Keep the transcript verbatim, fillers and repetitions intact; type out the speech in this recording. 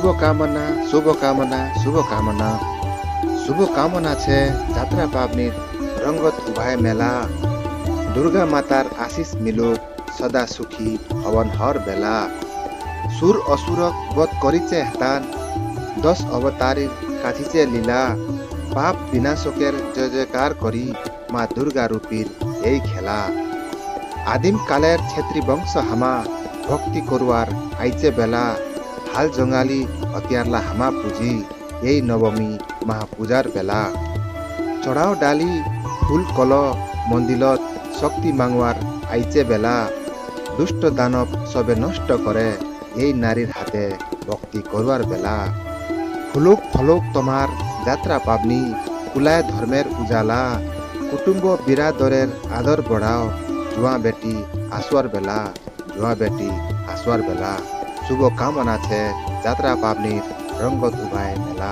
শুভকামনা, শুভকামনা, শুভকামনা। শুভকামনা আছে যাত্রা পাবনির রঙ্গত উভায় মেলা। দুর্গা মাতার আশিস মিলুক, সদা সুখী হবন হর বেলা। সুর অসুরক বধ করিছে হেতান, দশ অবতারীর কাছিছে লীলা। পাপ বিনাশকের জয় জয়কার করি, মা দুর্গা রূপীর এই খেলা। আদিম কালের ক্ষেত্রী বংশ হামা, ভক্তি করুয়ার আইছে বেলা। হাল জঙালি হতিয়ারলা হামা পুজি, এই নবমী মহাপূজার বেলা। চড়াও ডালি ফুল কল মন্দিলত, শক্তি মাঙুয়ার আইছে বেলা। দুষ্ট দানব সবে নষ্ট করে, এই নারীর হাতে ভক্তি করুয়ার বেলা। ফুলুক ফলুক তোমার যাত্রা পাবনি, কুলায় ধর্মের উজালা। কুটুম্ব বিরাদরের আদর বড়াও, জুয়া বেটি আসুয়ার বেলা, জুয়া বেটি আসুয়ার বেলা। শুভকামনা আছে যাত্রা পাবনির রঙ্গত উভায় মেলা।